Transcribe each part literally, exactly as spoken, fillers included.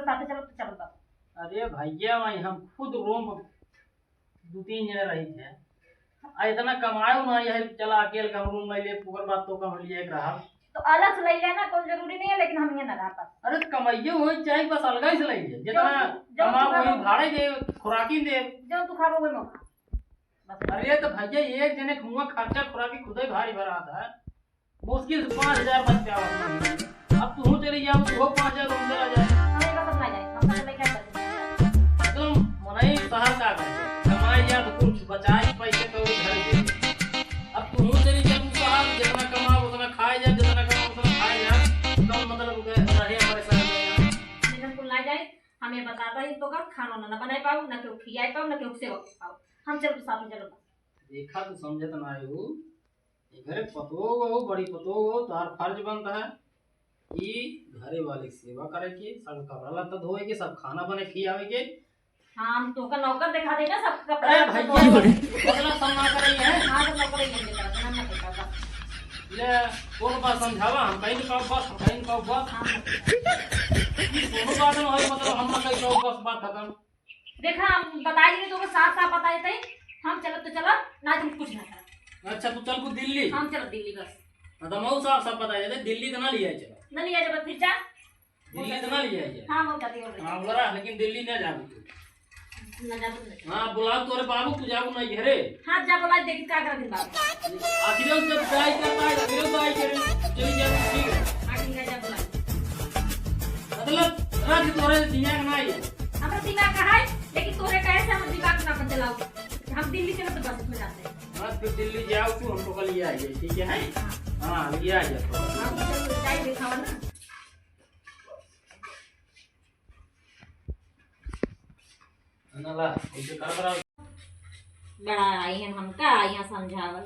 साथे चलो तो चलो बस। अरे भैया, वहीं हम खुद रूम दो तीन जने रही थे। आ इतना कमाए ना, यही चला अकेल का रूम में ले, ओकर बाद तो कम लिए एक रहा। तो अलग से ले लेना, कोई जरूरी नहीं है, लेकिन हम ये ना रहा बस। अरे तो कमाइए हो चाहे बस अलग ही से ले ले, जितना जो, जो कमाओ तू वही खाबो। भाड़े दे, खुराकी दे। जो तू खाबो वही मौका। बस। अरे तो भैया, एक जने के हुआ खर्चा खुराकी खुदे भारी भरा था, मुश्किल से पाँच हजार बच जावा। अब तू चली जाओ, तू हो पाँच हजार रुपया आ जाए। हमें बस अपना जाए, हम तो लेके आते हैं। एकदम मनई शहर का कर, कमाए या तो कुछ बचाए पैसे तो घर दे। अब तू चली जाओ शहर, जितना कमाओ उतना खाए जा, जितना कमाओ उतना खाए जा। एकदम मतलब के रहे हमारे साथ में। जैसे कुल ना जाए, हम ये बताता ही तो का खाना ना, ना बनाए पाओ, ना केहू खियाए पाओ, ना केहू सेवा पाओ। हम चल साथ में चलो। देखा तू समझत ना हो, ये घरे पतोह हो, बड़ी पतोह हो, तोहार फर्ज बनता है कि घरे वाले की सेवा करे के, सब कपड़ा लत्ता धोए के, सब खाना बने खियावे के। हाँ, हम तोहका नौकर दिखा देगा, सब कपड़ा अरे लत्ता भैया, धोए के। मतलब सब ना करे है। हाँ, सब नौकर ही है, हम ना करता। ले, कौन बात समझावा, हम कहीं नहीं कहब बस, हम कहीं नहीं कहब बस। हाँ। ये कोनो बात ना होई, मतलब हम ना कहीं कहब बस, बात खत्म। देखा, हम बताई नहीं, तोके साफ साफ बताई तई, हम चलब तो चलब, ना तुम कुछ ना करब। अच्छा, तू चल को दिल्ली? हम चलब दिल्ली बस। हाँ, तो मऊ साफ साफ बताई दे, दिल्ली तो ना लिया चला। ना लिया जब फिर जा। दिल्ली तो ना लिया जा। हाँ, मऊ जाती हो। हाँ, बोला, लेकिन दिल्ली ना जाबू तू। ना जाबू, ना जाबू। हाँ, बुलाओ तोरे बाबू, तू जाबू नहीं घरे। हाँ, जा बुला, देखी का करत बाबू। आखिर जब दाई करता है, आखिर दाई करे, चली जाबू, ठीक है। हाँ, ठीक है, जा बुला। मतलब, रख तोरे दिमाग ना आई। हमरा दिमाग का है, लेकिन तोरे कहे से हम दिमाग ना अपन चलाओ। हम दिल्ली चलो तो बस में जाते हैं। हाँ, तो दिल्ली जाओ तू, हमको कल ले आइए, ठीक है? हाँ। हाँ, ले आइए तो। हाँ, तो चलो, जाए दिखाओ ना। ना ला, इसे कर बड़ा। बड़ा आई हैं हमका, आई हैं समझावल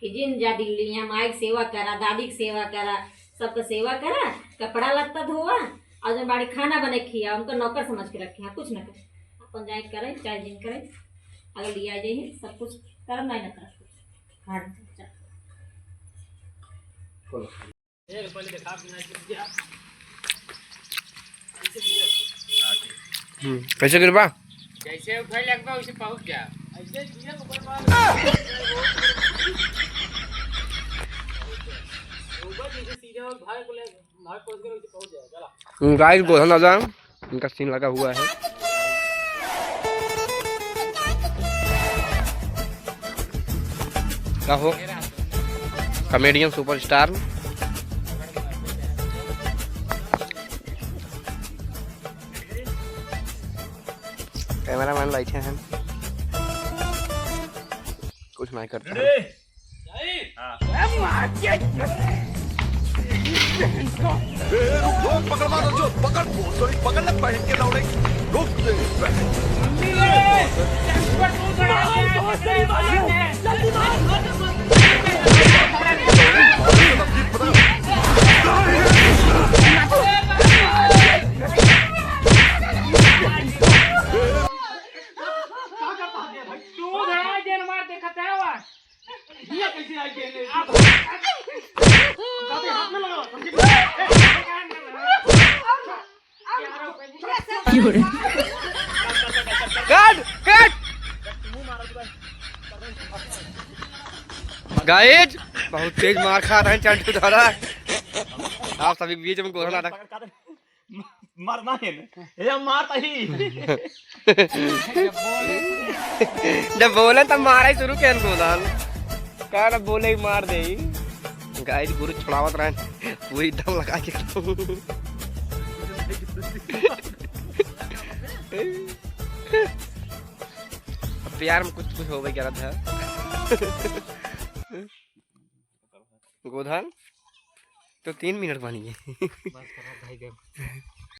कि जिन जा दिल्ली, यहाँ माई के सेवा करा, दादी के सेवा करा, सबके सेवा करा, कपड़ा लत्ता धोआ, और जब बाड़ी खाना बने खिया, उनका नौकर समझ के रखे हैं, कुछ न करे, अपन जाए करें, चाहे जिन करें, अगर लिया जाइए, सब कुछ करम नहीं न करम। हाँ, चल। बोलो। एक पहले देखा बिना किया। ऐसे दिया। हम्म, कैसे गिरबा? जैसे उठाई लगबा, वैसे पहुंच जा। ऐसे दिया तो कोई बात नहीं। ऊपर जैसे सीधे और भाई को ले, भाई पहुंच गए, वैसे पहुंच जाए। चला। गाइस, गोधन राजा। इनका सीन लगा हुआ है। का हो, कॉमेडियन सुपरस्टार। कैमरामैन बैठे हैं, कुछ नहीं करते हैं। ए, रुक, रुक, पकड़, मार, जो, पकड़, सॉरी, पकड़ ले, बहन के लौड़े। रुक, बहन। कट, कट। गाइस, बहुत तेज मार खा रहे हैं चंटू धरा। आप सभी के बीच में गोधन आ रहा है। मरना है ना। ये मार तही। जब बोले तब मारा ही शुरू किया इनको दाल। का ना बोले ही मार दे ही। गाइस, गुरु छुड़ावत रहन। पूरी दम लगा के। अब प्यार में कुछ कुछ हो गई गलत है। गोधन, तो तीन मिनट बनी है। बस करा भाई, गए।